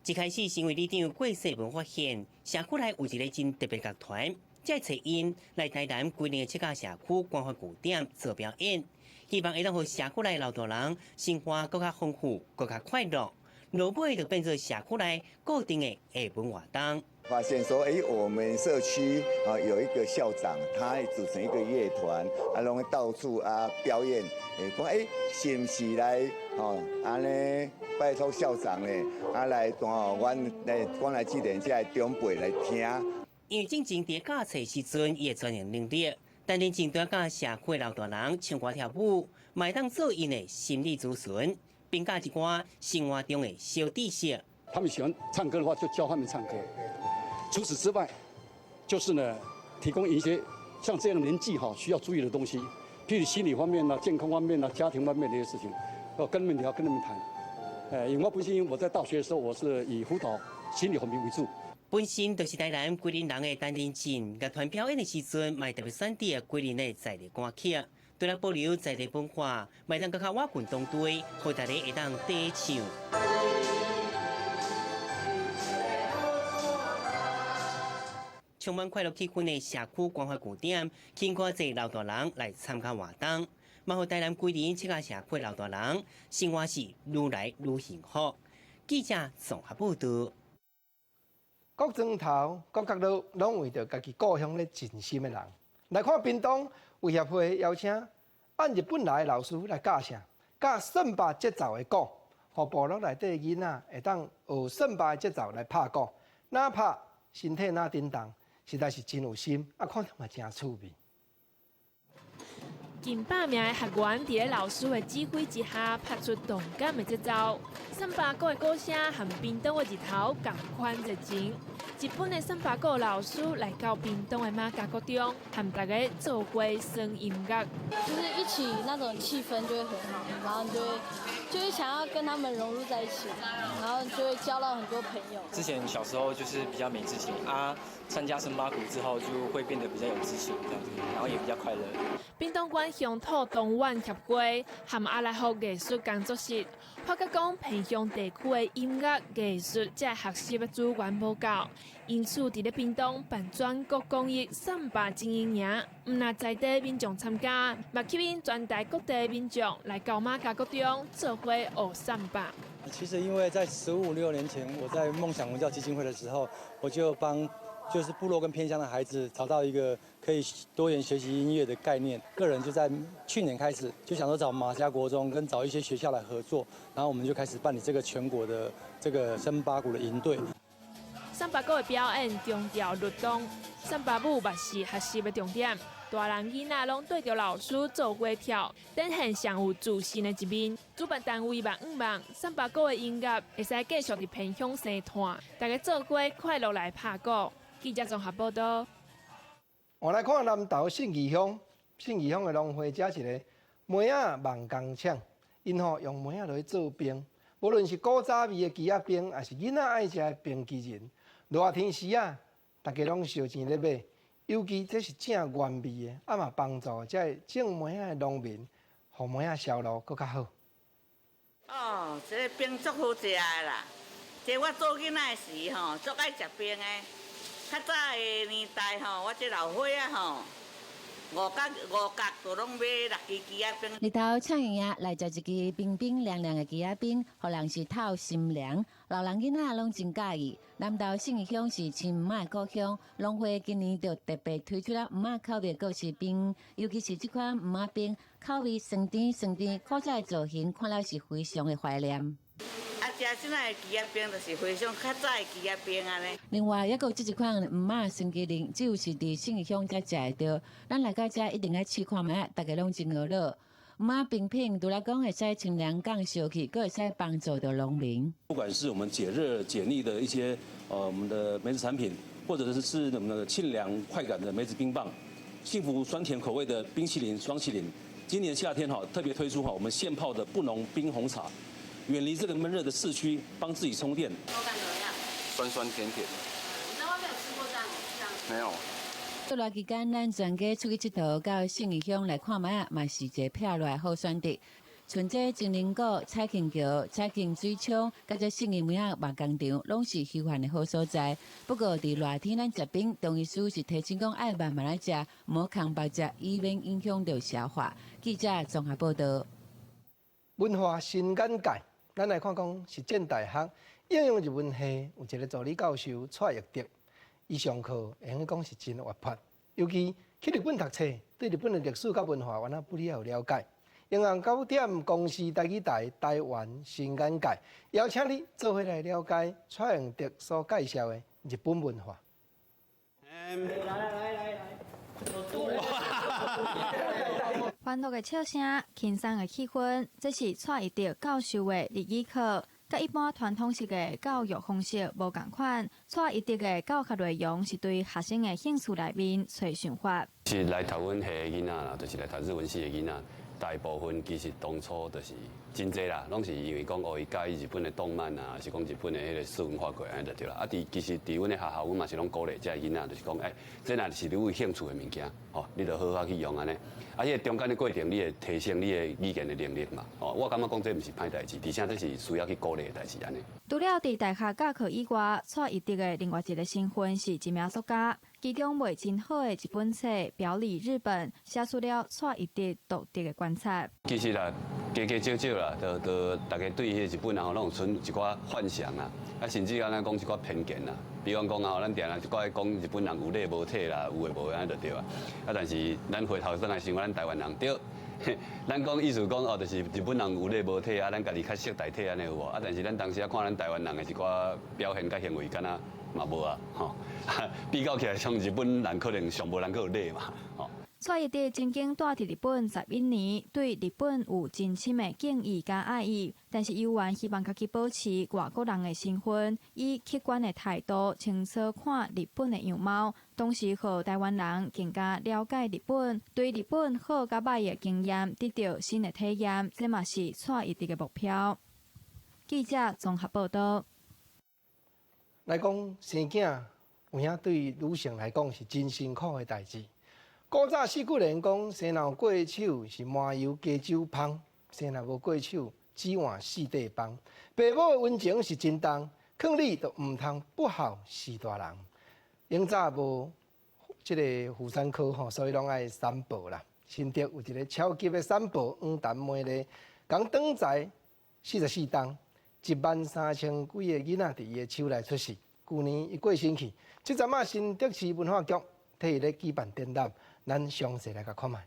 一開始身為里長郭世文發現，社區內有一个真特別樂團，才會揣𪜶來台南歸仁的七家社區關懷據點做表演，希望會當予社區內老大人生活閣較豐富、閣較快樂。落尾就變做社區內固定的藝文活動。發現說，欸，我們社區啊有一個校長，他組成一個樂團，啊，攏會到處啊表演。欸，講欸，是毋是來吼？按呢拜託校長咧，啊來帶阮來關來這邊這个長輩來聽。因為進前佇教冊時陣，伊的專業能力，但認真對佮社區老大人唱歌跳舞，嘛會當做𪜶的心理諮詢，並教一寡生活中的小知識。他們喜歡唱歌的話，就教他們唱歌。除此之外，就是呢，提供一些像這樣的年紀哈需要注意的東西，譬如心理方面啦、健康方面啦、家庭方面的一些事情，要跟他們聊，跟他們談。因為我本身我在大學的時候，我是以輔導心理方面為主。本身就是台南歸仁人的陳仁進，樂團表演的時陣，嘛特別選擇歸仁的在地歌曲，除了保留在地文化，嘛會當閣較倚近當地，予大家會當綴唱。充滿快樂氣氛的社區關懷據點，吸引偌濟老大人來參加活動，嘛予台南歸仁七家社區老大人生活是愈來愈幸福。記者綜合報道。各莊頭、各角落，攏為著家己故鄉咧盡心的人。來看屏東衛協會邀請按日本來的老師來教啥？教森巴節奏的鼓，予部落內底的囡仔會當學森巴的節奏來拍鼓，若拍身體若震動，實在是真有心，啊，看著嘛真趣味。近百名的學員佇咧老師的指揮之下，拍出動感的節奏。森巴鼓的鼓聲和屏東的日頭仝款熱情。日本的森巴鼓老師來到屏東的馬家國中，和大家做伙耍音樂。就是一起那種氣氛就會很好，然後你就會想要跟他們融入在一起，然後就會交到很多朋友。之前小時候就是比較沒自信啊，參加森巴鼓之後就會變得比較有自信，這樣子，然後也比較快樂。屏東縣鄉土動員協會和阿萊福藝術工作室，發覺講偏鄉地區的音樂藝術這學習的資源無夠，因此佇咧屏東辦全國公益森巴精英營，毋但在地民眾參加，嘛吸引全台各地民眾來到馬家國中做伙學森巴。其實因為在15、16年前，我在夢想文教基金會的時候，我就幫就是部落跟偏鄉的孩子找到一個可以多元學習音樂的概念。個人就在去年開始就想說找馬家國中跟找一些學校來合作，然後我們就開始辦理這個全國的這個森巴鼓的營隊。森巴鼓的表演強調律動，森巴舞嘛是學習的重點。大人囡仔攏對著老師做伙跳，展現上有自信的一面。主辦單位嘛向望森巴鼓的音樂會使繼續佇偏鄉生湠，大家做伙快樂來拍鼓。記者綜合報道。我來看南投信義鄉，信義鄉的農會遮一个梅仔夢工廠，𪜶吼用梅仔落去做冰，無論是古早味的枝仔冰，抑是囡仔愛食的冰淇淋。熱天時啊，大家攏燒錢咧買，尤其這是正原味的，啊嘛幫助這个種梅仔的農民，予梅仔銷路閣較好。哦，這个冰足好食的啦！這我做囡仔時吼，足愛食冰的。較早的年代吼，我這老歲仔吼， 5角5角就攏買6支枝仔冰。日頭赤炎炎來食一支冰冰涼涼的枝仔冰，予人是透心涼。老人囡仔攏真佮意。南投信義鄉是青毋仔的故鄉，農會今年就特別推出了毋仔口味故事冰，尤其是這款毋仔冰，口味酸甜酸甜，古早的造型看了是非常的懷念。啊，食這的枝仔冰就是非常較早的枝仔冰按呢。另外，猶閣有這一款毋仔霜淇淋，只有是佇信義鄉才食會著。咱來到遮一定愛試看覓，大家攏真餓了。毋仔冰品除了講會使清涼降燒氣，閣會使幫助著農民。不管是我們解熱解膩的一些我們的梅子產品，或者是我們的沁涼快感的梅子冰棒，幸福酸甜口味的冰淇淋、霜淇淋。今年夏天哈，特別推出哈我們現泡的不濃冰紅茶。遠離這個悶熱的市區，幫自己充電。口感怎麼樣？酸酸甜甜的。你在外面有吃過這樣這樣？沒有。暑熱期間，咱全家出去𨑨迌，到信義鄉來看覓仔，嘛是一個漂亮的好選擇。像這精靈谷、彩慶橋、彩慶水廠，佮這信義梅仔夢工場，攏是休閒的好所在。不過佇熱天，咱食冰，中醫師是提醒講愛慢慢來食，毋好空腹食，以免影響著消化。記者綜合報道。文化新眼界，咱來看講實踐大學應用日文系有一個助理教授蔡育德，伊上課會用講是真活潑，尤其去日本讀冊，對日本的歷史佮文化，原來不哩有了解。營養九點公視台語台台灣新眼界，邀請你做伙來了解蔡育德所介紹的日本文化。來來來來來。歡樂的笑聲，輕鬆的氣氛，這是蔡育德教授的日語課。佮一般傳統式的教育方式無仝款，蔡育德的教學內容是對學生的興趣內面揣想法。是來讀阮系的囡仔啦，就是來讀日文系的囡仔，大部分其實當初就是真濟啦，攏是因為講哦，伊佮意日本的動漫啊，是講日本的彼個次文化過按呢就對啦。啊，佇其實佇阮的學校，阮嘛是攏鼓勵這个囡仔，就是講，欸，這若是你有興趣的物件，吼，你就好好去用按呢。啊，彼個中間的過程，你會提升你的語言的能力嘛。哦，我感覺講這毋是歹代誌，而且這是需要去鼓勵的代誌按呢。除了佇大學教課以外，蔡育德的另外一個身份是一名作家，其中賣真好的一本冊《表裡日本》，寫出了蔡育德獨特的觀察。其實啦，加加少少啦，都大家對彼個日本人吼，攏有存一寡幻想啊，啊，甚至敢若講一寡偏見啦。比方講啊，咱定定一寡講日本人有禮無體啦，有的無的按呢就對啊。啊，但是咱回頭轉來想，咱台灣人對，咱講意思講哦，就是日本人有禮無體啊，咱家己較識大體按呢有無？啊，但是咱當時啊看咱台灣人的一寡表現佮行為，敢若嘛無啊，吼。比較起來，像日本人可能上無人閣有禮嘛，吼。蔡育德曾經蹛佇日本11年，對日本有真深的敬意佮愛意，但是猶原希望家己保持外國人的身份，以客觀的態度清楚看日本的樣貌，同時予台灣人更加了解日本，對日本好佮歹的經驗得著新的體驗，這嘛是蔡育德的目標。記者綜合報道。來講生囝，有影對女性來講是真辛苦的代誌。古早四句人講，生若有過手是麻油加酒芳，生若無過手，只換四塊枋。爸母的溫情是真重，勸你就毋通不孝事大人。永早無這個婦產科吼，所以攏愛產婆啦。新竹有一個超級的產婆黃陳梅麗，仝長才44冬，1萬3千幾個囡仔佇伊的手內出世。舊年伊過身去，這陣仔新竹市文化局替伊咧舉辦展覽。咱詳細來共看覓。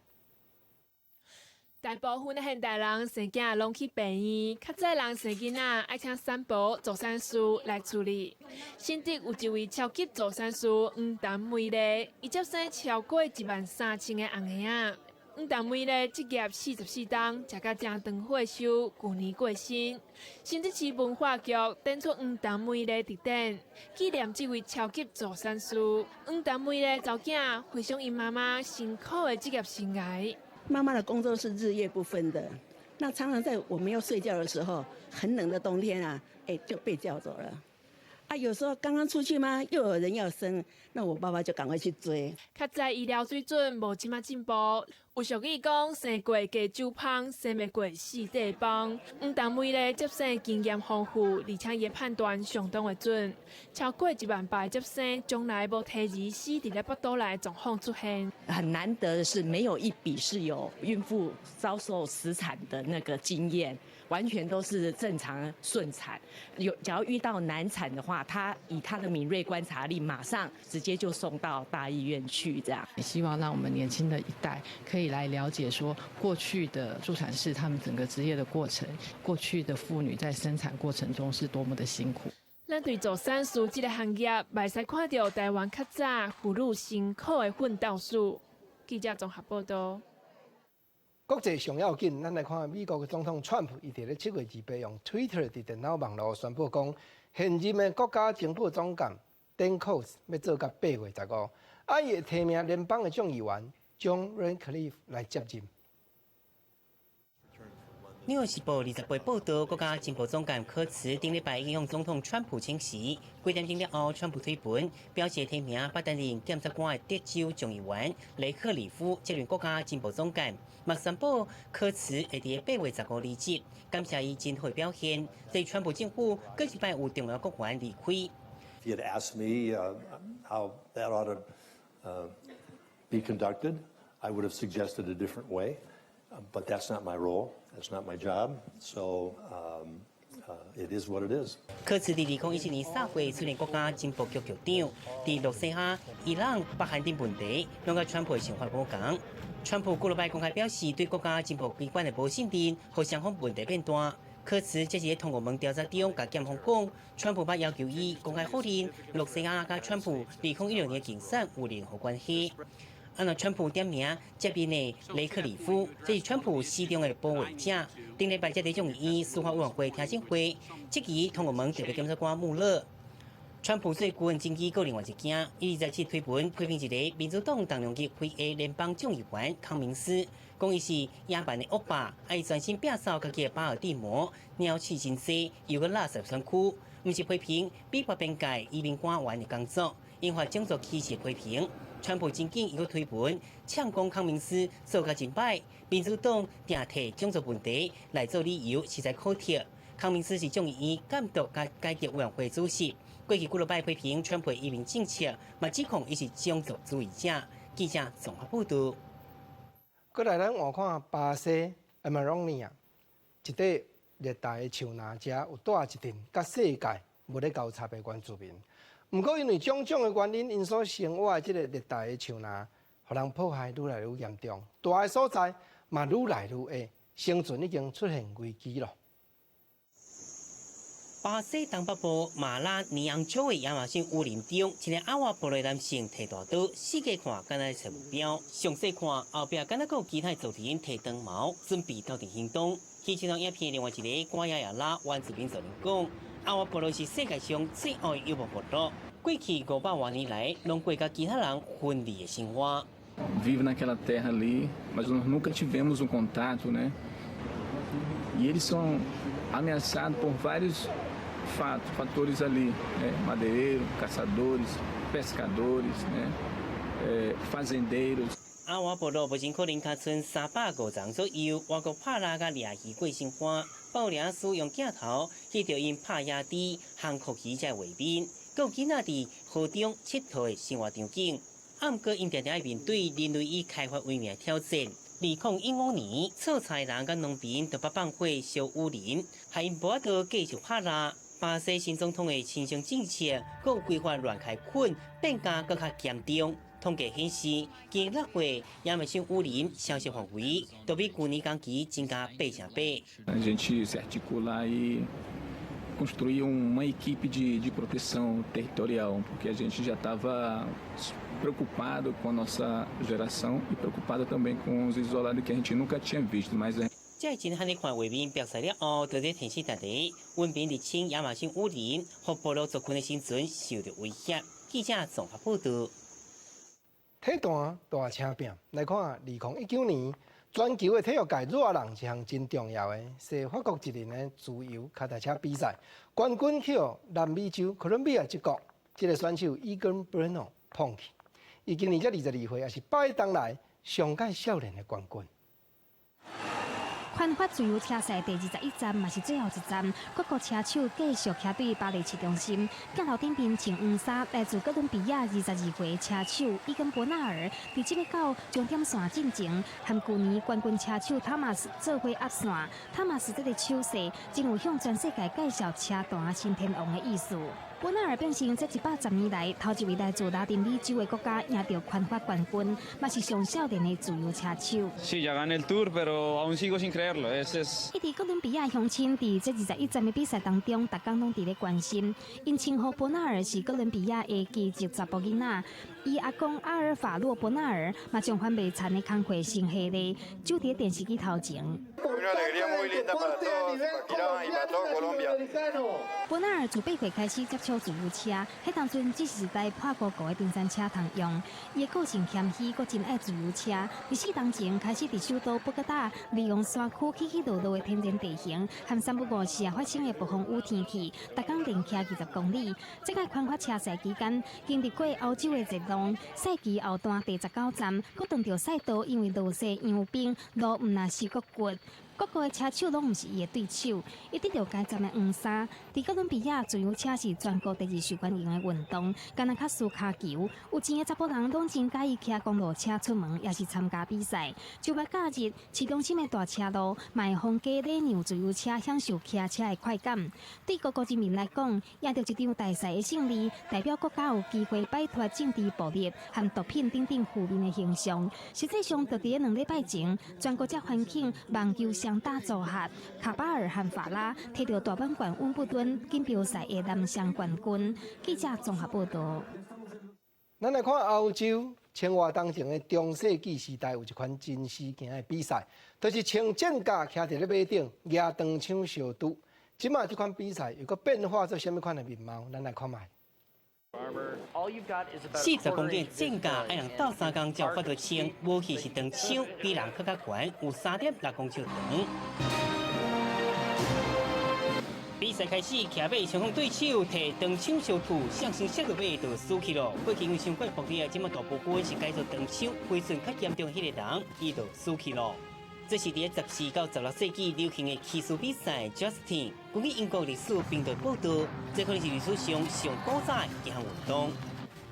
大部分的現代人生囝攏去病院，較早人生囡仔愛請產婆、助產師來處理。新竹有一位超級助產師黃陳梅麗，伊接生超過1萬3千個紅嬰仔。黃陳梅麗職業44冬，食甲誠長歲壽，舊年過身。新竹市文化局展出黃陳梅麗特展，紀念這位超級助產師。黃陳梅麗查某囝回想𪜶媽媽辛苦的職業生涯。媽媽的工作是日夜不分的，那常常在我們要睡覺的時候，很冷的冬天啊，哎就被叫走了。啊，有時候剛剛出去嘛，又有人要生，那我爸爸就趕快去追。較早醫療水準無這麼進步，有俗語講，生過加酒芳，生袂過四塊幫。黃陳美麗接生經驗豐富，而且伊判斷相當的準。超過1萬擺接生，從來無胎兒死佇咧腹肚內狀況出現。很難得的是，沒有一筆是有孕婦遭受死產的那個經驗，完全都是正常順產。有，假如遇到難產的話，他以他的敏銳觀察力，馬上直接就送到大醫院去。這樣，希望讓我們年輕的一代可以來了解說過去的助產士他們整個職業的過程，過去的婦女在生產過程中是多麼的辛苦。咱對助產士這個行業，袂使看著台灣較早婦女辛苦的奮鬥史。記者綜合報道。國際上要緊，咱來看美國的總統川普，伊佇咧7月28用 Twitter 佇電腦網路宣布講，現任的國家情報總監 Dan Coats 欲做到8月15，啊，伊會提名聯邦的眾議員 John Ratcliffe 來接任。紐約時報28報道，國家情報總監科茨頂禮拜向總統川普請辭，幾點鐘了後，川普推文表示提名欲擔任檢察官的德州眾議員雷克里夫接任國家情報總監，嘛宣布科茨會佇8月15離職，感謝伊真好表現。對川普政府，閣一擺有重要國員離開。 If you had asked me how that ought to be conducted, I would have suggested a different way. But that's not my role. That's not my job. So it is what it is. 科茨佇2017年3月出任國家情報局局長，佇羅西亞、伊朗、北韓等問題，攏佮川普的想法無仝。川普過禮拜公開表示，對國家情報機關的無信任，予雙方問題變大。科茨這是佇通俄門調查中，共檢方講，川普捌要求伊公開否認羅西亞佮川普2016年競選有任何關係。啊，若川普點名接任的雷克里夫，這是川普死忠的保衛者。頂禮拜才佇眾議院司法委員會聽證會，質疑通俄門特別檢察官穆勒。川普最近真機閣另外一件，伊27推文批評一个民主黨重量級非裔聯邦眾議員康明斯，講伊是野蠻的惡霸，愛專心摒掃家己的巴爾的摩，鳥鼠真濟，又閣垃圾選區，毋是批評美墨邊界移民官員的工作，引發種族歧視批評。川普真緊又閣推文，嗆講康明斯做甲真歹，民主黨定提種族問題來做理由，實在可笑。康明斯是眾議院監督佮改革委員會主席，過去幾落擺批評川普移民政策，嘛指控伊是種族主義者。記者綜合報道。閣來咱換看巴西亞馬遜尼亞，一塊熱帶的樹林，遮有蹛一陣佮世界無咧交插的原住民。毋過因為種種的原因，𪜶所生活的這個熱帶的樹林，予人破壞愈來愈嚴重，蹛的所在嘛愈來愈矮，生存已經出現危機咯。巴西東北部馬拉尼昂州的亞馬遜雨林中，一个阿瓦部落男性提大刀，四界看，敢若揣目標。詳細看後壁，敢若閣有其他族人提長矛，準備鬥陣行動。彼這段影片另外一個瓜亞亞拉原住民族人講，阿瓦部落是世界上最後的游牧部落，過去500多年來，攏過佮其他人分離的生活。 Vive naquela terra ali, mas nós nunca tivemos um contato, né? E eles são ameaçados por vários fatos, fatores ali, né? Madeireiro, caçadores, pescadores, né? Fazendeiros. 阿瓦部落目前可能較賰350人左右，外國拍獵佮掠魚過生活。報領師用鏡頭翕著𪜶拍野豬、烘蛞蝓這畫面，閣有囡仔佇河中𨑨迌的生活場景。啊，毋過𪜶定定愛面對人類以開發為名的挑戰。2015年，採菜人佮農民就欲放火燒雨林，害𪜶無法度繼續拍獵。巴西新總統的親生政策，閣有規劃亂開墾，變甲閣較嚴重。統計顯示，今年6月亞馬遜雨林消失範圍，都比舊年同期增加8成8。 A gente se articula e construir uma equipe de proteção territorial, porque a gente já estava preocupado com a nossa geração e preocupado também com os isolados que a gente nunca tinha visto, mas 這個震撼的看畫面拍出了後，就咧提醒大家，文明入侵亞馬遜雨林，予部落族群的生存受著威脅。記者綜合報道。體壇大聲拼，來看2019年全球的體育界熱人一項真重要的，是法國一人的自由跤踏車比賽，冠軍去予南美洲哥倫比亞這國，這个選手伊根布倫諾捧去。伊今年才22歲，也是拜當來上屆少年的冠軍。環法自由車賽第21站，嘛是最後一站，各國車手繼續徛對巴黎市中心。鏡頭頂邊穿黃衫來自哥倫比亞22歲車手伊根伯納爾，佇這欲到終點線進前，和舊年冠軍車手塔馬斯做伙壓線。塔馬斯這個手勢，真有向全世界介紹車壇新天王的意思。伯納爾變成這110年來頭一位來自拉丁美洲的國家贏著環法冠軍，嘛是上少年的自由車手。 Sí, ya gané el Tour, pero aún sigo sin creerlo. Ese es. 伊佇哥倫比亞鄉親佇這21站的比賽當中，逐工攏佇咧關心。𪜶稱呼伯納爾是哥倫比亞的奇蹟查埔囡仔。伊阿公阿爾法洛伯納爾嘛將番袂田的工課先下咧，就佇電視機頭前。伯納爾自8歲開始接觸自由車，彼當陣只是一台破舊舊的登山車通用。伊的個性謙虛，閣真愛自由車。佇4冬前開始佇首都波哥大，利用山區起起落落的天然地形，和三不五時發生的暴風雨天氣，逐工練騎20公里。這個環法車賽期間，經歷過歐洲的熱浪，賽期後段第19站，閣撞著賽道，因為落雪揚冰，路毋但是閣滑。各國的車手攏毋是伊的對手，伊得著該站的黃衫。佇哥倫比亞，自由車是全國第二受歡迎的運動，敢若較輸跤球。有錢的查埔人攏真佮意騎公路車出門，抑是參加比賽。周末假日，市中心的大車路，嘛會皇家禮讓自由車享受騎車的快感。對各國人民來講，贏著一場大賽的勝利，代表國家有機會擺脫政治暴力和毒品等等負面的形象。實際上，就佇咧2禮拜前，全國才歡慶網球雙打組合卡巴爾和法拉摕著大滿貫溫布頓錦標賽的男雙冠軍。記者綜合報導。咱來看歐洲千外當前的中世紀時代，有一款真虛驚的比賽，就是穿戰甲徛佇咧馬頂，舉長槍相拄。這馬這款比賽又閣變化做啥物款的面貌？咱來看覓。40公斤戰甲愛人鬥三工才有法度穿，武器是長槍，比人閣較懸，有3.6公尺長。比賽開始，騎馬雙方對手提長槍相拄，誰先摔落馬就輸去囉。過去因為傷過暴力啊，這馬大部分是改做長槍，毀損較嚴重彼个人，伊就輸去囉。這是佇14到16世紀流行的騎士比賽，Jousting。根據英國歷史頻道報導，這可能是歷史上上古早的一項運動。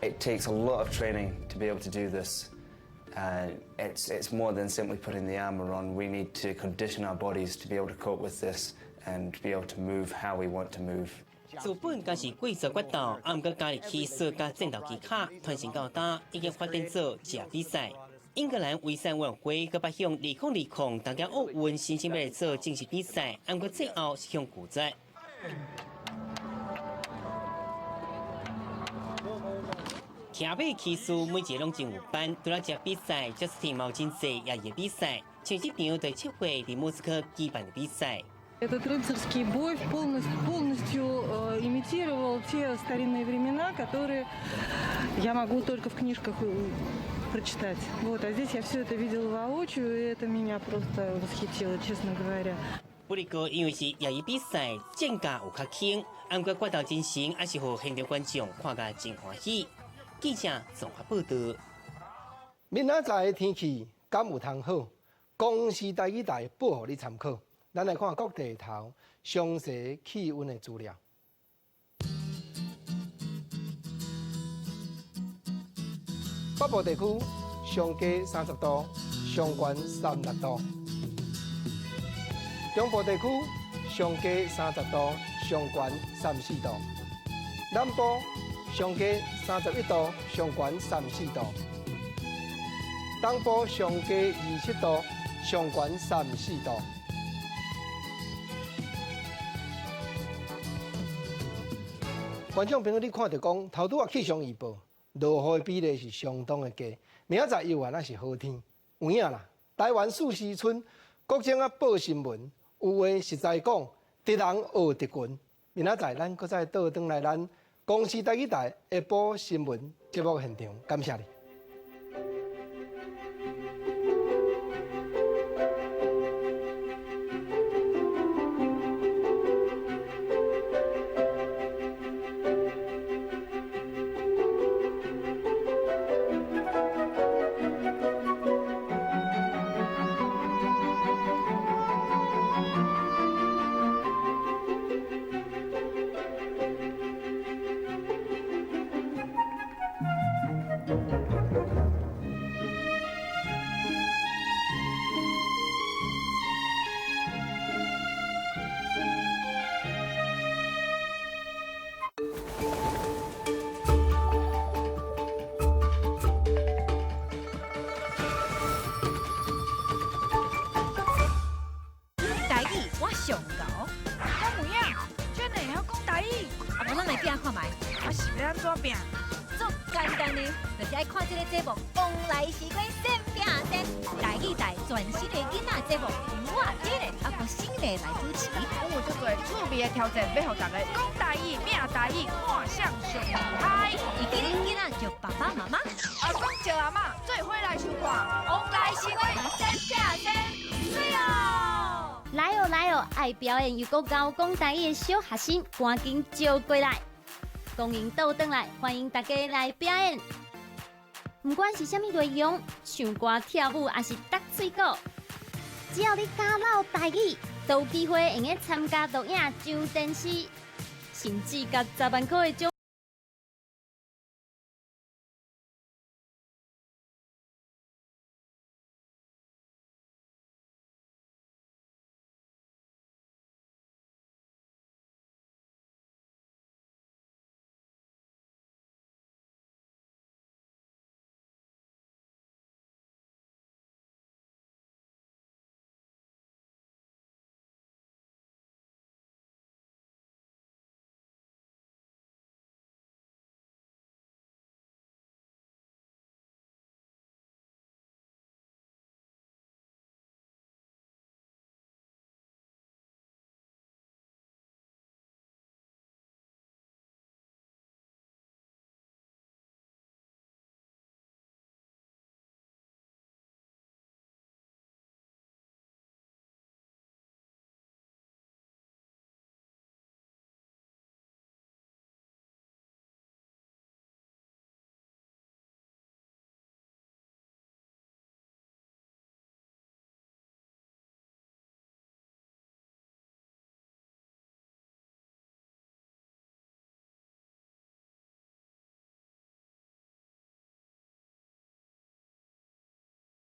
It takes a lot of training to be able to do this. It's more than simply putting the armor on. We need to condition our bodies to be able to cope with this and to be able to move how we want to move. 自本敢是貴族決鬥，啊，毋過加入騎士佮戰鬥技巧，傳承到今已經發展做這比賽。英格蘭維賽委員會閣捌向2020東京奧運申請欲來做正式比賽，毋過最後是予拒絕。騎馬騎士每一个攏真有班，除了這比賽，Jousting 嘛有真濟業餘比賽，像這場第七回佇莫斯科舉辦的比賽。 Этот рыцарский бой полностью имитировал те старинные времена, которые я могу только в книжках прочитать. Вот, а здесь я все это видела воочию, и это меня просто восхитило, честно говоря. 不過因為是業餘比賽，戰甲有較輕，毋過決鬥精神還是予現場觀眾看甲真歡喜。記者綜合報導。明仔載的天氣敢有通好？公視台語台報予你參考。咱來看各地頭詳細氣溫的資料。北部地區上低30度，上懸36度；中部地區上低30度，上懸34度；南部上低31度，上懸34度；東部上低27度，上懸34度。觀眾朋友，你看著講，頭拄仔氣象預報，落雨的比例是相當的低。明仔載猶原仔是好天，有影啦。台灣四時春，國政仔報新聞，有話實在講，敵人學敵群。明仔載咱閣再倒轉來咱公視台語台下晡新聞節目現場，感謝你。節目《王來西瓜先拼先》，台語台全新的囡仔節目，由我這個啊閣新的來主持。阮有足濟趣味的挑戰，欲予大家講台語、拼台語，看誰上厲害。會記恁囡仔叫爸爸媽媽，阿公叫阿嬤，做伙來收看《王來西瓜先拼先》，媠哦！來哦來哦，愛表演又閣𠢕講台語的小學生，趕緊招過來，公園倒轉來，歡迎大家來表演。毋管是啥物內容，唱歌、跳舞，抑是觸喙鼓，只要你敢嘮台語，都有機會會用參加錄影上電視，甚至共10萬箍的獎。